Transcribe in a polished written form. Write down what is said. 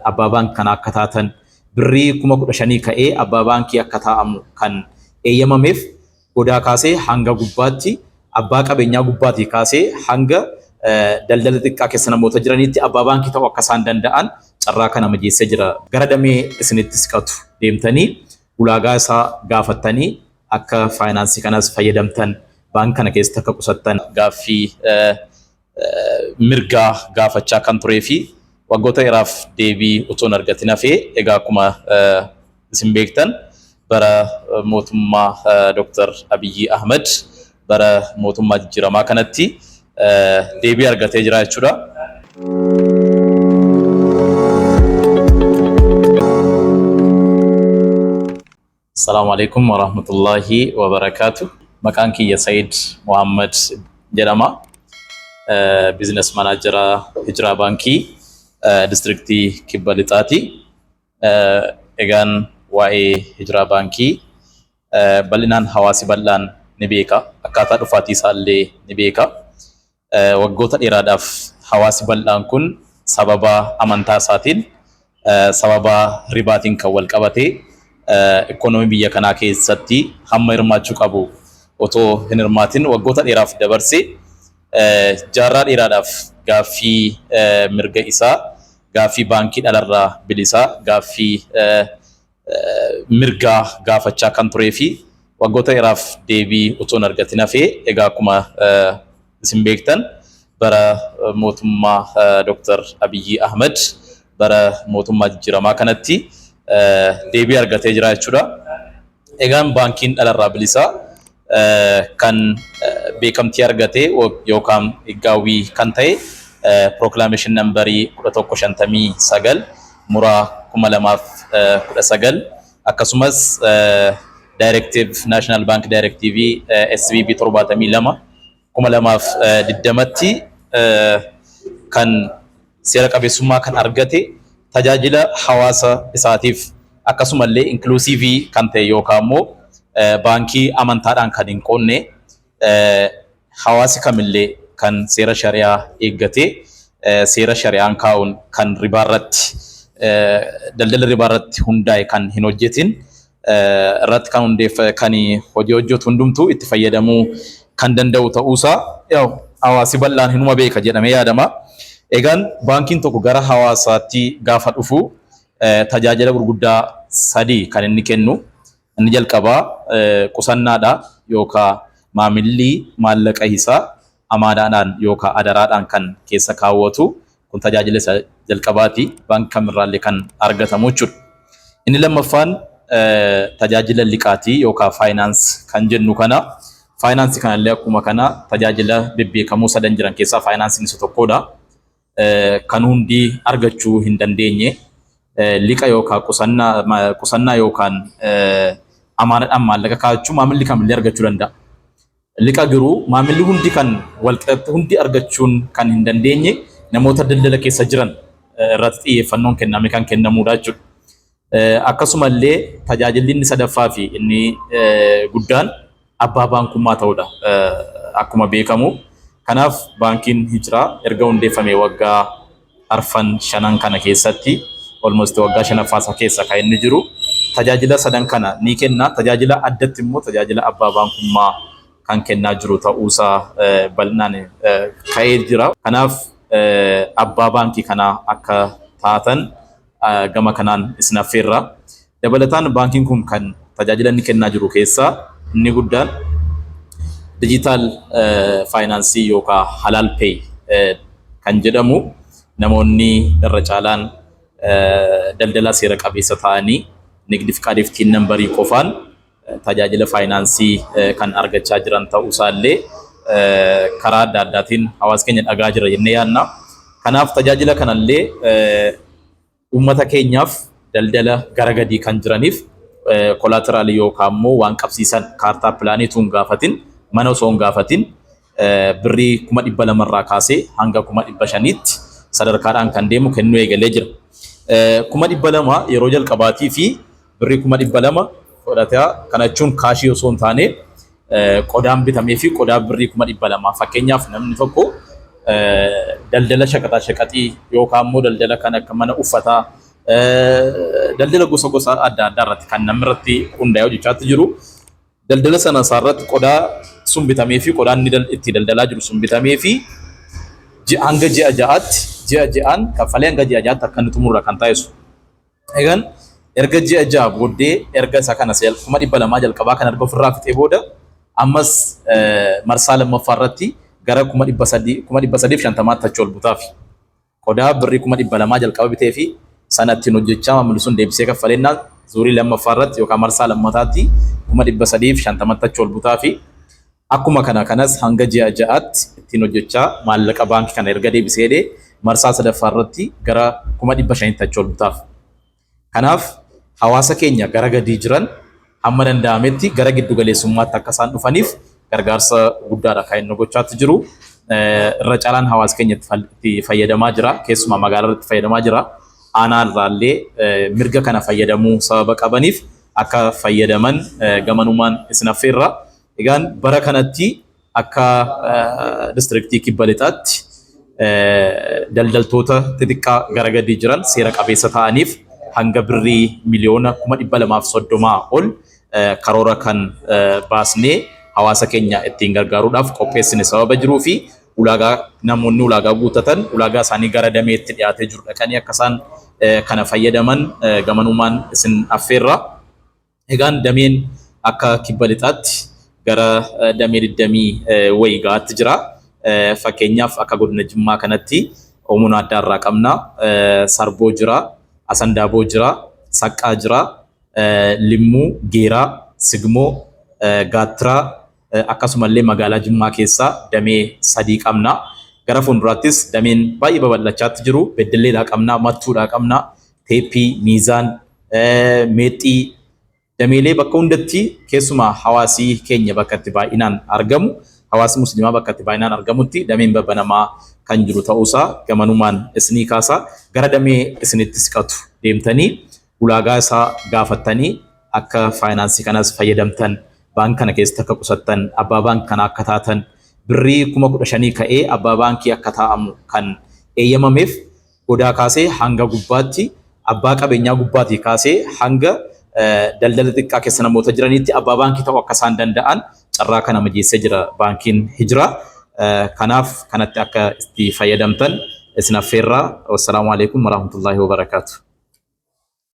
Abbaa baankii kana akka taatan birrii 15,000 ka'ee abbaa baankii akka taa'amu kan eeyyamameef godaa kaasee hanga gubbaatti, abbaa qabeenyaa gubbaatii kaasee hanga daldala xiqqaa keessa namoota jiranitti abbaa baankii ta'uu akka isaan danda'an carraa kana mijeessee jira. Gara damee isinitti siqatu deemtanii ulaagaa isaa gaafattanii akka faayinaansii kanas fayyadamtan, baankii kana keessatti akka qusattan gaaffii mirgaa gaafachaa kan turee fi waggoota dheeraaf deebii utuu hin argatin hafee, egaa akkuma isin beektan bara mootummaa Dr. Abiyyi Ahmad, bara mootummaa jijjiiramaa kanatti deebii argatee jira jechuudha. Assalaamu alaikum warahmatullahi wabarakaatu. Maqaan kiyya Said Muhammad jedhama. Business manager Hijiraa Baankii distriktii Kibba Lixaati. Egaan waa'ee Hijiraa Baankii bal'inaan hawaasi bal'aan ni beeka. Akkaataa dhufaatii isaallee ni beeka. Waggoota dheeraadhaaf hawaasi bal'aan kun sababa amantaa isaatiin, sababa ribaatiin kan wal qabate ikoonomii biyya kanaa keessatti hamma hirmaachuu qabu otoo hin hirmaatin waggoota dheeraaf dabarse, jaarraa dheeraadhaaf gaaffii mirga isaa, gaaffii baankii dhalarraa bilisaa, gaaffii mirgaa gaafachaa kan turee fi waggoota dheeraaf deebii utuu hin argatin hafee, egaa akkuma isin beektan bara mootummaa Dr. Abiyyi Ahmad, bara mootummaa jijjiiramaa kanatti deebii argatee jira jechuudha. Egaan baankiin dhalarraa bilisaa kan beekamtii argate yookaan higgaawwii kan ta'e proclamation numberii 1159 muraa 2019, akkasumas directive National Bank Directive SBB 72 2020tti kan seera qabeessummaa kan argate, tajaajila hawaasa isaatiif akkasumallee inclusive kan ta'e yookaan immoo baankii amantaadhaan kan hin qoonne, hawaasi kamillee kan seera shari'aa eeggatee, seera shari'aan kaa'uun kan ribaa irratti, daldala ribaa irratti hundaa'e kan hin hojjetin irratti kan hundeeffa kan hojii hojjetu hundumtuu itti fayyadamuu kan danda'u ta'uusaa yaa'u hawaasi bal'aan hinuma beeka jedhamee yaadama. Egaan baankiin tokko gara hawaasaatti gaafa dhufu tajaajila gurguddaa sadii kan inni kennu. Inni jalqabaa qusannaadha, yookaan maamilli maallaqa isaa amaanaadhaan yookaan adaraadhaan kan keessa kaawwatu, kun tajaajila isa jalqabaati. Baankii kamirraallee kan argatamu jechuudha. Inni lammaffaan tajaajila liqaatii yookaan finance kan jennu kana. Faayinaansii kanallee akkuma kana tajaajila bebbeekamoo sadan jiran keessaa faayinaansiin isa tokkodha. Kan hundi argachuu hin dandeenye, liqa yookaan qusannaa yookaan amaanaadhaan maallaqa kaa'achuu maamilli kamillee argachuu danda'a. Liqa garuu maamilli hundi kan walqixatti hundi argachuun kan hin dandeenye, namoota daldala keessa jiran irratti xiyyeeffannoon kenname kan kennamudha jechuudha. Akkasumallee tajaajilli inni sadaffaa fi inni guddaan abbaa baankummaa ta'uudha akkuma beekamu. Kanaaf baankiin Hijiraa erga hundeeffame waggaa arfan shanan kana keessatti, almost waggaa shanaffaa isaa keessa kan inni jiru, tajaajila sadan kana ni kenna. Tajaajila addatti immoo tajaajila abbaa baankummaa kan kennaa jiru ta'uusaa bal'inaan ka'ee jira. Kanaaf abbaa baankii kanaa akka taatan gama kanaan isin affeerra. Dabalataan baankiin kun kan tajaajila inni kennaa jiru keessaa inni guddaan digital faayinaansii yookaan Halal Pay kan jedhamu, namoonni irra caalaan daldalaa seera qabeessa ta'anii nigdi fiqaadiif TIN numberii qofaan tajaajila faayinaansii kan argachaa jiran ta'uusaallee karaa adda addaatiin hawaasa keenya dhagaa jira jennee yaadna. Kanaaf tajaajila kanallee uummata keenyaaf daldala gara gadii kan jiraniif collateralii yookaan immoo waan qabsiisan kaartaa pilaanii utuu hin gaafatin, mana osoo hin gaafatin, birrii 200,000rraa kaasee hanga 500,000tti sadarkaadhaan kan deemu kennuu eegalee jira. 200,000 yeroo jalqabaatii fi birrii 200,000 fudhataa kana jechuun cashii osoo hin taane qodaan bitamee fi qodaa birrii 200,000, fakkeenyaaf namni tokko Daldala shaqaxaa shaqaxii yookaan immoo daldala kan akka mana uffataa, daldala gosa gosa adda addaa irratti kan namni irratti hundaa'ee hojjechaatti jiru. Daldala sana isaarratti qodaa sun bitamee fi qodaan inni itti daldalaa jiru sun bitamee fi hanga ji'a ja'aatti, ji'a ji'aan kaffalee hanga ji'a ja'aatti akka inni xumurra kan taasisu. Egaan erga ji'a 6 booddee, erga isa kana 200,000 jalqabaa kan erga ofirraa fixee booda, ammas marsaa lammaffaa irratti gara 300,000, 350,000tti achi ol butaafi. Qodaa birrii 200,000 jalqaba bitee fi sana ittiin hojjechaa maamilli sun deebisee kaffaleennaan, zuurii lammaffaa irratti yookaan marsaa lammataatti 350,000tti achi ol butaafi. Akkuma kana kanas hanga ji'a 6tti ittiin hojjechaa maallaqa baankii kana erga deebisee, marsaa sadaffaa irratti gara 500,000tti achi ol butaaf. Kanaaf hawaasa keenya gara gadii jiran hamma danda'ametti gara giddu galeessummaatti akka isaan dhufaniif gargaarsa guddaadha kan inni gochaatti jiru. Irra caalaan hawaasa keenya itti fayyadamaa jira. Keessumaa magaalaa irratti fayyadamaa jira. Aanaa irraallee mirga kana fayyadamuu sababa qabaniif akka fayyadaman gamanumaan isin affeerra. Egaan bara kanatti akka distriktii Kibba Lixaatti daldaltoota xixiqqaa gara gadii jiran seera qabeessa ta'aniif hanga birrii 230,000 ol karoora kan baasnee hawaasa keenya ittiin gargaaruudhaaf qopheessine sababa jiruu fi ulaagaa namoonni ulaagaa guutatan ulaagaa isaanii gara dameetti dhiyaatee jiru dhaqanii akka isaan kana fayyadaman gamanumaan isin affeerra. Egaan dameen akka Kibba Lixaatti gara damee 20 wayii gahaatti jira. Fakkeenyaaf akka godina Jimmaa kanatti Oomoo Naaddaa irraa qabna. Sarboo jira, Asandaaboo jira, Saqqaa jira, Limmuu, Geeraa, Sigmoo, Gaattiraa, akkasumallee magaalaa Jimmaa keessaa damee 3 qabna. Gara fuulduraattis dameen baay'ee babal'achaatti jiru. Beddelleedhaa qabna, Mattuudhaa qabna, Teeppii, Miizaan, Meexxii, dameelee bakka hundatti, keessumaa hawaasi keenya bakka itti baay'inaan argamu, hawaasni musliimaa bakka itti baay'inaan argamutti dameen babanamaa kan jiru ta'uusaa gamanumaan isinii kaasa. Gara damee isinitti siqatu deemtanii ulaagaa isaa gaafattanii akka faayinaansii kanas fayyadamtan, baankii kana keessatti akka qusattan, abbaa baankii kana akka taatan, birrii 15,000 ka'ee abbaa baankii akka taa'amu kan eeyyamameef, godaa kaasee hanga gubbaatti, abbaa qabeenyaa gubbaatii kaasee hanga daldala xiqqaa keessa namoota jiranitti abbaa baankii ta'uu akka isaan danda'an carraa kana mijeessee jira baankiin Hijiraa. Kanaaf kanatti akka itti fayyadamtan isin affeerraa. Wassalaamu alaikum warahmatullaahi wabarakaatu.